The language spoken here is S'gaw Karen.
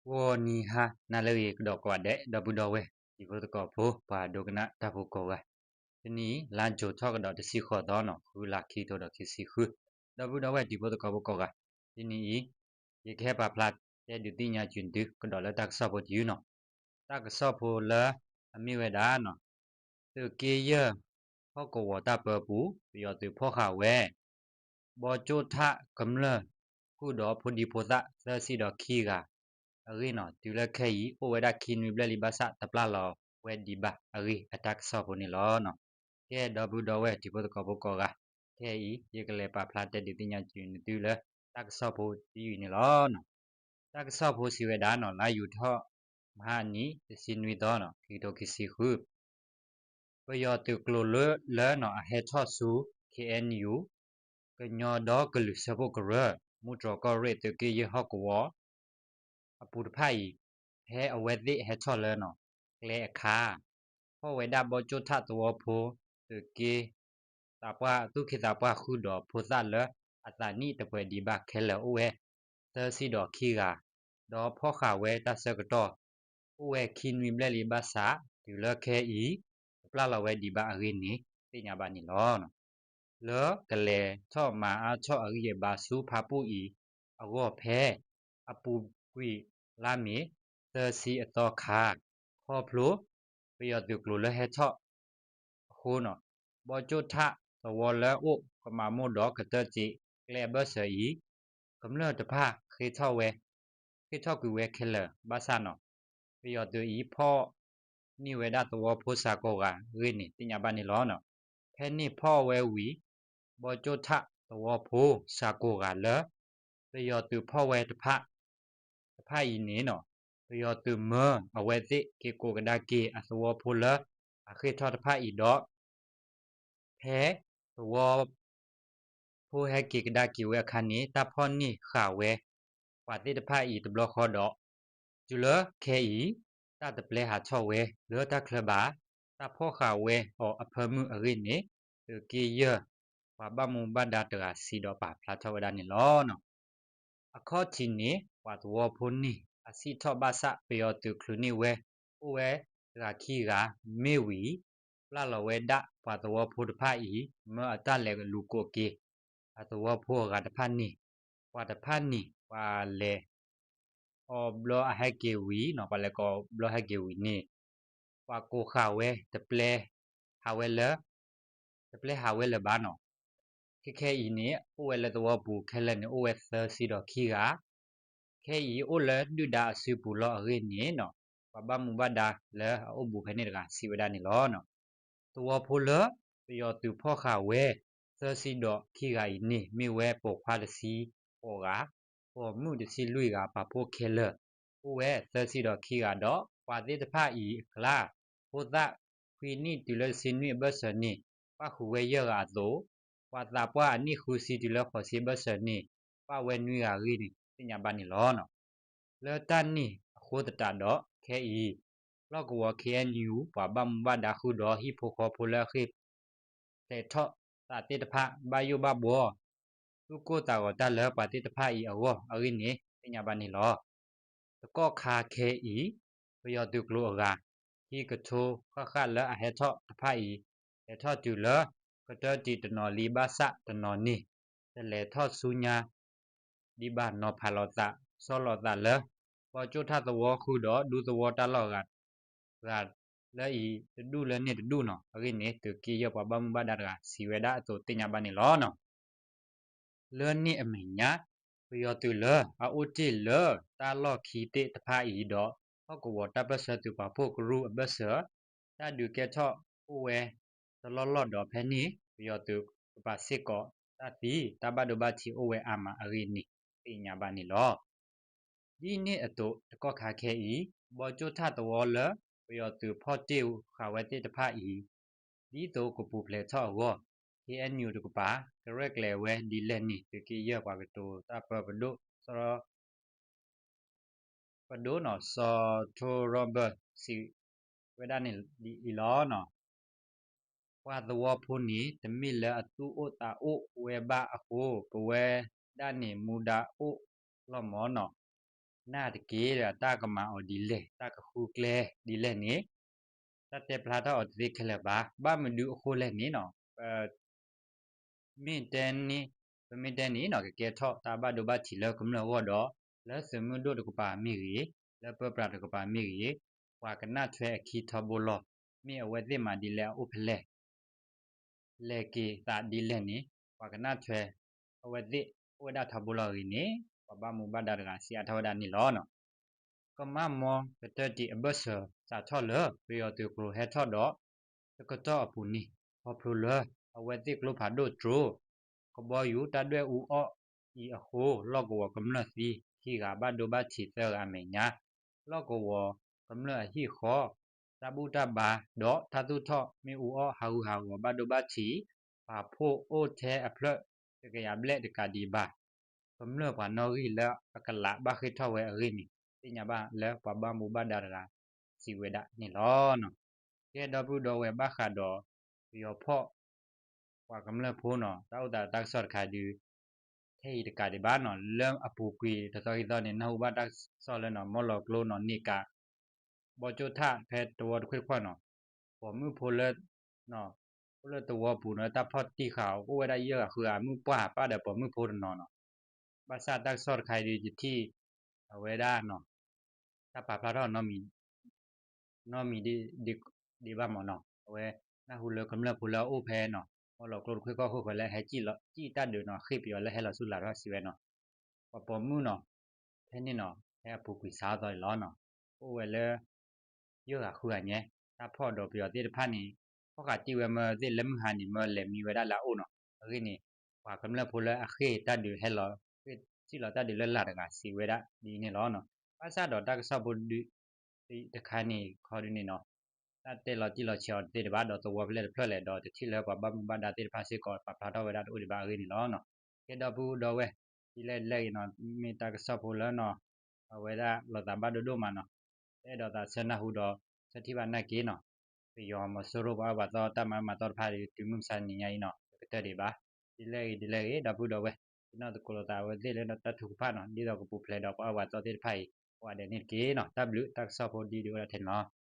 ဂီၤနံၤဟါနၤလၢအဂ့ၤကဒီးကိးဂၤဒဲး ဒီပုၢ်ဒီဝဲၢ်တံၤဖိသကိးဖိ ပှၤဒိကနၣ်တၢ်ဖိကိးဂၤ, တနံၤအံၤ လါယူၤထီၣ်ကဒီးတဆံဃိးသီနီၤ ဃုလါခံကထိဒီးခံဆံဃု, ဒီပုၢ်ဒီဝဲၢ်တံၤဖိသကိးဖိကိးဂၤ, တနံၤအံၤ ယကဟဲပာ်ဖျါတဲဒုးသ့ၣ်ညါစူၤသုကဒီးလၢတၢ်ကစီၣ်ဖိတယုၢ်နီၤ, တၢ်ကစီၣ်ဖိလၢအမ့ၢ်ဝဲဒၣ်နီၤ သုးက့ယဲၢ် ဟီၣ်ကဝီၤတၢ်ပၢပူၤ ပယီၤသုးဖီၣ်ဃာ်ဝဲ ဘီကၠိၣ်ထၣ်ကမျၢၢ် ဃုာ်ဒီးဖိဒံဖိသၣ် သၢဆံဒီးခံဂၤအဂ့ၢ်နီၤ, တုၤလၢခဲအံၤ အိၣ်ဝဲဒၣ်ခံနွံဘျဲၣ်လံဘၣ်ဆၣ် တပျၢ်လီၤဝဲဒံးဘၣ်အဂ့ၢ် အတၢ်ကစီၣ်ဖိန့ၣ်လီၤ. ကဲ ဒီပုၢ်ဒီဝဲၢ်တံၤဖိသကိးဖိကိးဂၤ, ခဲအံၤ ယကလဲၤပာ်ဖျါတဲဒုးသ့ၣ်ညါစူၤသုလၢ တၢ်ကစီၣ်ဖိတယုၢ်အံၤန့ၣ်လီၤ. တၢ်ကစီၣ်ဖိစံးဝဲဒၣ်နီၤ လါယူၤထီၣ်မဟါအနံၤ တဆံနွံသီနီၤ ခံကထိခံဆံဃု ပယီၤသုးကျိၤလၢနီၤ အဟဲထီၣ်ဆူ ခ့ၣ်အဲၣ်ယူၣ် ကညီဒီကလုာ်စၢဖှိၣ်ကရၢ မူတြီၢ်ကီၢ်ရ့ၣ် သုးက့ယဲၢ်ဟီၣ်ကဝီၤ အပူၤတဖၣ်အံၤ ဖဲအဝဲသ့ၣ်ဟဲထီၣ်လၢနီၤ ကျဲအခါ ဖီၣ်ဝဲဒၣ်ဘီကၠိၣ်ထၣ်သဝီဖိ သုးက့ သးပှၢ် သူၣ်က့သးပှၢ်ဃုာ်ဒီးဖိသၣ်လၢအသးနံၣ်တပှဲၤဒံးဘၣ်ခဲလၢာ်အိၣ်ဝဲ သၢဆံဒီးခံဂၤ, ဒီးဖီၣ်ဃာ်ဝဲတၢ်ဆၢကတီၢ် အိၣ်ဝဲခံနွံဘျဲၣ်လံဘၣ်ဆၣ် တုၤလၢခဲအံၤ တပျၢ်လီၤဝဲဒံးဘၣ်အဂ့ၢ်န့ၣ် သ့ၣ်ညါဘၣ်န့ၣ်လီၤ. လၢကလဲၤထီၣ်မၤအါထီၣ်အဂံၢ်အဘါဆူဖၣ်ပူၣ်အံၤအဂီၢ် ဖဲအပူၤကွံာ်လါမ့ၤ သၢဆံအသီခါ ခီဖျိ ပယီၤသုးကျိၤလၢဟဲထီၣ်အဃိနီၤ ဘီကၠိၣ်ထၣ်သဝီလၢအအိၣ်ကမၤမိၢ်ဒီးကတၢၢ်စ့ကျဲအဘၢၣ်စၢၤအံၤ ကမျၢၢ်တဖၣ်ဃ့ထီၣ်ဝဲ ဃ့ထီၣ်ကွံာ်ဝဲခဲလၢာ်ဘၣ်ဆၣ်နီၤ ပယီၤသုးအံၤဖီၣ်န့ၢ်ဝဲဒၣ်သဝီဖိ စှၤကိးဂၤအဂ့ၢ်န့ၣ် သ့ၣ်ညါဘၣ်န့ၣ်လီၤ. ဖဲန့ၣ်ဖီၣ်ဝဲဝံၤ ဘီကၠိၣ်ထၣ်သဝီဖိ စှၤကိးဂၤလၢ ပယီၤသုးဖီၣ်ဝဲတဖၣ် တဖၣ်အံၤန့ၣ်နီၤ ပယီၤသုးမၢအဝဲသ့ၣ်က့ၤကိးကဒါက့ၤအသဝီဖိလၢအဃ့ထီၣ်တဖၣ်အံၤဒီး ဖဲသဝီဖိဟဲက့ၤကဒါက့ၤဝဲအခါန့ၣ် တၢ်ဖီၣ်န့ၢ်ဃာ်ဝဲ ပှၤသ့ၣ်တဖၣ်အံၤတဘျီဃီဒီး တုၤလၢခဲအံၤ တၢ်တပျဲဟးထီၣ်ဝဲလၢတၢ်ချၢဘၣ်, တၢ်ဖီၣ်ဃာ်ဝဲအီၤအဖၢမုၢ်အဂ့ၢ်န့ၣ် သုးက့ယဲၢ် ပှၤဘၣ်မူဘၣ်ဒါတဂၤစံးဒီးပာ်ဖျါထီၣ်ဝဲဒၣ်န့ၣ်လီၤ. အခီၣ်ထံးန့ၣ် ပှၤသဝီဖိန့ၣ် အဆံးထီၣ်ဘၣ်ဆၣ် ပယီၤသုးချုးန့ၢ်ဝဲ အိၣ်ဝဲတဂၤခံဂၤ မ့ၢ်ဝံၤ ပျၢ်လီၤဝဲဒၣ်ပှၤသဝီဖိတဖၣ်အံၤ မၢအတၢ်လဲၤလူၤကိးက့ၤ အသဝီဖိအဂၤတဖၣ်န့ၣ်, ပှၤတဖၣ်န့ၣ် ပှၤလဲၤ အီၤဘျီအဟဲက့ၤဝံၤနီၤ ပှၤလဲၤကိးဘျီဟဲက့ၤဝံၤန့ၣ် ပှၤကိးဃာ်ဝဲ တပျဲဟးဝဲလၢ တပျဲဟးဝဲလၢၤဘၣ်နီၤ. ခဲခဲအံၤန့ၣ် အိၣ်ဝဲလၢသဝီပူၤခဲလၢာ်န့ၣ် အိၣ်ဝဲသၢဆံဒီးခံဂၤ, ခဲအံၤအိၣ်လၢဒုၣ်ဒါအစုပူၤလီၤအဂ့ၢ်န့ၣ်နီၤ ပှၤဘၣ်မူဘၣ်ဒါလၢအအိၣ်ဘူးဖဲန့ၣ်တဂၤစံးဝဲဒၣ်န့ၣ်လီၤ. သဝီဖိလၢ ပယီၤသုးဖီၣ်ဃာ်ဝဲ သၢဆံဒီးခံဂၤအံၤန့ၣ် မ့ၢ်ဝဲပိာ်ခွါတဆံဃိးဂၤ, ပိာ်မုၣ်တဆံလွံၢ်ဂၤ ပာ်ဖှိၣ်ခဲလၢာ် အိၣ်ဝဲသၢဆံဒီးခံဂၤဒီး ပှၤသ့ၣ်တဖၣ်အံၤအကျါ ဖိသၣ် ခွံနံၣ်တုၤလၢတဆံနွံအဘၢၣ်စၢၤန့ၣ် ပၣ်ဃုာ်ဝဲယဲၢ်ဂၤအသိး, ပှၤသးပှၢ်အနံၣ်ဃုဆံတုၤလၢဃိးဆံအဘၢၣ်စၢၤန့ၣ် ပၣ်ဝဲနွံဂၤအဂ့ၢ်န့ၣ် သ့ၣ်ညါဘၣ်န့ၣ်လီၤ. လၢတၢ်န့ၣ်အဃိသတးဒီး ခဲအံၤ လီၢ်ကဝီၤ ခ့ၣ်အဲၣ်ယူၣ် ပှၤဘၣ်မူဘၣ်ဒါဃုာ်ဒီးဟံၣ်ဖိဃီဖိလၢအဃ့ၢ်ဖျဲးထီၣ်သးသ့ၣ်တဖၣ် ဘၣ်ယိၣ်ဘၣ်ဘှီ သူၣ်ကိၢ်သးဂီၤတၢ်လၢပှၤသ့ၣ်တဖၣ်အံၤအဂီၢ်အဂ့ၢ်န့ၣ် သ့ၣ်ညါဘၣ်န့ၣ်လီၤ. တကီၢ်ခါခဲအံၤ ပယီၤသုးကျိၤအဂၤ ဟံၣ်ကထိဃၣ်ဃၣ်လၢအဟဲထီၣ်တဖၣ်အံၤ လဲၤထီၣ်တုၤလၢ ကတၢၢ်တံၤတနီၤလံဘၣ်ဆၣ်တနီၤန့ၣ် တလဲၤထီၣ်ဆူညါ ဒံးဘၣ်နီၤဖးလိာ်သး ဆီလိာ်သးလၢ ဘီကၠိၣ်ထၣ်သဝီဃုာ်ဒီးဒူသဝီတၢ်လီၢ်ဂၤ ဂၤလၢအံၤတဒူၣ်လၢန့ၣ်တဒူၣ်နီၤ အဂ့ၢ်န့ၣ် သုးက့ယဲၢ်ပှၤဘၣ်မူဘၣ်ဒါတဂၤစံးဝဲဒၣ်အသိးသ့ၣ်ညါဘၣ်န့ၣ်လီၤ. လၢန့ၣ်အမဲာ်ညါ ပယီၤသုးလၢအအိၣ်တ့ၢ်လၢတၢ်လီၢ်ခံသ့ၣ်တဖၣ်အံၤဒီး ဟီၣ်ကဝီၤတၢ်ပၢၢ်ဆၢသုးပာ်ဖှိၣ်ကရူၢ်အဘၢၣ်စၢၤ တၢ်ဒုးကဲထီၣ်အိၣ်ဝဲတလီၢ်လီၢ်ဒီးဖဲန့ၣ် ပယီၤသုးကပၤစ့ၢ်ကီး တၢ်သံတၢ်ဘၣ်ဒိဘၣ်ထံးအိၣ်ဝဲအါမးအဂ့ၢ်န့ၣ် သ့ၣ်ညါဘၣ်န့ၣ်လီၤ. ဒ်န့ၣ်အသိးတကီၢ်ခါခဲအံၤ ဘီကၠိၣ်ထၣ်သဝီလၢ ပယီၤသုးဖီၣ်တ့ၢ်ဃာ်ဝဲသ့ၣ်တဖၣ်အံၤ ဒ်သိးကပူၤဖျဲးထီၣ်အဂီၢ် ခ့ၣ်အဲၣ်ယူၣ်တကပၤ ကရဲၣ်ကျဲၤဝဲဒ်လဲၣ်န့ၣ် သုးက့ယဲၢ်ပှၤကတိၤတၢ်ပၢပဒိၣ် စီၤ ပဒိၣ်နီၤ စီၤထိရီဘၢၣ် စံးဝဲဒၣ်န့ၣ်ဒ်အံၤလီၤ. ပှၤသဝီဖိန့ၣ် တမ့ၢ်လၢအသူၣ်အိၣ်သးအိၣ်ဝဲဘၣ်အဃိ ပဝဲဒၣ်န့ၣ်မူဒါအိၣ်လီၤမၢ်နီၤ. နၢ်တက့ၢ်ဒီး တၢ်ကမၤအီၤဒ်လဲၣ် တၢ်ကဃုကျဲဒ်လဲၣ်န့ၣ် တၢ်တဲဖျါထီၣ်အီၤတသ့ခဲလၢာ်ဘၣ်. ဘၣ်မနုၤအဃိလဲၣ်န့ၣ်နီၤ မ့ၢ်တဲန့ၣ် ပမ့ၢ်တဲန့ၣ်နီၤ ကကဲထီၣ်တၢ်ဘၣ်ဒိဘၣ်ထံးလၢကမျၢၢ်အဂီၢ်ဒီး လၢသုးမုၢ်ဒိၣ်တကပၤမ့ၢ်ဂ့ၤ, လၢပၢပြးတကပၤမ့ၢ်ဂ့ၤ, ပှၤကနၣ်ထွဲအခံထီဘိလီၤ. မ့ၢ်အဝဲသ့ၣ်မၤဒ်လဲၣ်အအိၣ်ဖဲလဲၣ် လဲၤက့ၤသးဒ်လဲၣ်န့ၣ် ပှၤကနၣ်ထွဲအဝဲသ့ၣ်အိၣ်ဝဲဒၣ်ထီဘိလီၤအဂ့ၢ်န့ၣ် ပှၤဘၣ်မူဘၣ်ဒါတဂၤစံးအါထီၣ်ဝဲဒၣ်န့ၣ်လီၤ. ကမၣ်မီကတၢၢ်တံာ်အဘၢၣ်စၢၤစးထီၣ်လၢ ပယီၤသုးကျိၤဟဲထီၣ်ဒီး တကတီၢ်အပူၤန့ၣ် ခီဖျိလၢအဝဲသ့ၣ်ကျိဖးဒိၣ်တြိ ကဘီယူၤတၢ်ဒွဲၣ်အူအီၣ်အံၤအဃိ လီၢ်ကဝီၤကမျၢၢ်သံခံဂၤ ဘၣ်ဒိဘၣ်ထံးသၢဂၤအမဲာ်ညါ, လီၢ်ကဝီၤကမျၢၢ်အဟံၣ်ဃီ တၢ်ဘူၣ်တၢ်ဘါဒီးတၢ်သူၣ်ထီၣ်မ့ၣ်အူအီၣ်ဟးဂူာ်ဟးဂီၤ ဘၣ်ဒိဘၣ်ထံး ပာ်ဖှိၣ်အိၣ်ထဲအဖျၢၣ်တကယၤဘျဲၣ်တကးဒံးဘၣ်. ကမျၢၢ်ပှၤနီၣ်ဂံၢ်လၢအကလးဘၣ်ဃ့ၢ်ထီၣ်ဝဲအဂ့ၢ်န့ၣ် သ့ၣ်ညါဘၣ်လၢပှၤဘၣ်မူဘၣ်ဒါတဂၤစံးဝဲဒၣ်န့ၣ်လီၤ. ကဲဒီပုၢ်ဒီဝဲၢ်ဘၣ်ဃးဒီး ပယီၤဖီၣ် ပှၤကမျၢၢ်ဖိနီၤ တၢ်အိၣ်သးတၢ်ကစီၣ်တခါဒုး ထဲအံၤတကးဒံးဘၣ်နီၤ လၢအပူၤကွံာ်တသီခံသီန့ၣ် နၢ်ဟူဘၣ်တၢ်ကစီၣ်လၢနီၤ မီၢ်လီၤကျိနီၤ န့ၢ်ကး ဘီကၠိၣ်ထၣ်ဖဲတဝီတခွ့ၣ်တခွ့ၣ်နီၤ ပိာ်မုၣ်ဖိလၢ အိၣ်လၢတဝီပူၤနီၤ တၢ်ဖီၣ်တံၢ်ဃာ်အီၤ အိၣ်ဝဲဒၣ်ယဲၢ်ဂၤဃုဂၤ မုၣ်ပှၢ်ပၣ်ဒီးပိာ်မုၣ်ဖိတနီၤနီၤ ဘၣ်ဆၣ်တၢ်ကစီၣ်တခါအံၤဒုးယထံၣ် အဝဲဒၣ်နီၤ တၢ်ပာ်ဖျါထီၣ်နီတမံၤဒံးဘၣ်မးနီၤ အဝဲနၢ်ဟူလၢကမျၢၢ်ဖိလၢအအိၣ်ဖဲနီၤ မီၢ်လီၤကျိတခွ့ၣ်ကီၢ်ခိၣ်ဃၢၤလၢဟဲစံၣ်တၢ်ဒုးနီၤ ဃ့ၢ်ပယီၤလၢဟဲလီၤဆူလၢ်ထီၣ်စံးဝဲနီၤ ပှၤပိာ်မုၣ်နီၤ ဖဲန့ၣ်နီၤ ဖဲအပူၤကွံာ်စးထီၣ်သီန့ၣ်လီၤနီၤ အိၣ်ဝဲလၢ ယဲၢ်ဂၤဃုဂၤညါ တၢ်ဖီၣ်ဒီးပယီၤသ့ၣ်တဖၣ်န့ၣ် ဖီၣ်ဃာ်တံၢ်ဝဲမၢသ့ၣ်လၢမုၢ်ဟါန့ၣ် မၢလဲၤမံဝဲဒၣ်လၢအအိၣ်နီၤ အဂ့ၢ်န့ၣ် ပှၤကမျၢၢ်ဖိလၢအဃ့ၢ်တၢ်ဒုးဟဲလီၤ ဃ့ၢ်စံၣ်လီၤတၢ်ဒုးလၢလၢ်တဂၤစံးဝဲဒၣ်ဒ်န့ၣ်လီၤနီၤ ဘၣ်ဆၣ်ဒီးတၢ်ကစီၣ်ဖိဒုး တခါန့ၣ်ခီဒုးန့ၣ်နီၤ တၢ်တဲလီၤတံၢ်လီၤဆဲးအီၤတသ့တဘၣ် ဒီးသဝီဖဲလဲၣ်တဖျၢၣ်လဲၣ် ဒီးတထံၣ်လၢပှၤဘၣ်မူဘၣ်ဒါသ့ၣ်တဖၣ်စ့ၢ်ကီး ပာ်ဖျါထီၣ်ဝဲဒၣ်တအိၣ်ဒံးဘၣ်အဂ့ၢ်န့ၣ်လီၤနီၤ ကဲဒီပုၢ်ဒီဝဲၢ် ဒ်လဲၣ်ဒ်လဲၣ်ဂ့ၤနီၤ မ့ၢ်တၢ်ကစီၣ်ဖိလၢနီၤ အဝဲဒၣ်လီၤသးဘၣ်ဒိဒိၣ်မးနီၤ အဲၣ်ဒိးသးဆၢနၢ်ဟူဒီး ဆၢထံၣ်ဘၣ်နာ်က့ၤနီၤ ပယီၤမီၤစိရိၤပှၤအၢပှၤသီတၢ်မၤအၢမၤသီတဖၣ်ဒီး တုၤမုၢ်မဆါနံၤညါအံၤနီၤ တကတၢၢ်ဒံးဘၣ် ဒ်လဲၣ်ဂ့ၤဒ်လဲၣ်ဂ့ၤ ဒီပုၢ်ဒီဝဲၢ် ယနီၢ်သကိးလိာ်သးအဝဲသ့ၣ်လၢတၢ်ထုကဖၣ်နီၤ ဒ်သိးကပူၤဖျဲးဒီးပှၤအၢပှၤသီသ့ၣ်တဖၣ်အံၤ ကိးဂၤဒဲးန့ၣ်တက့ၢ်နီၤ တၢ်ဘျုးတၢ်ကစီၣ်ဖိဒ်ဒုးအိၣ်ဒၣ်ထဲန့ၣ်လီၤ.